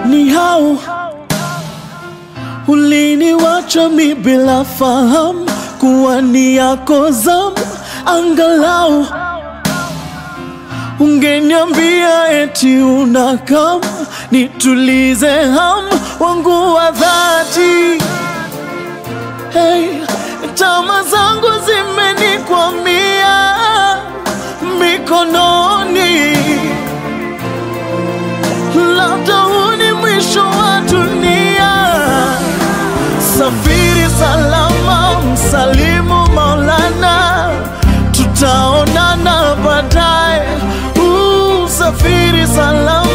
Ni hao uliniwacha mi bila fahamu kuwa ni yako zamu, angalau ungeniambia eti unakam nitulize hamu wangu wa dhati. Hey, tamaa zangu zimenikwamia mikononi, labda huu ni mwisho wa dunia. Safiri salama, msalimu Maulana, tutaonana baadaye. Safiri salama.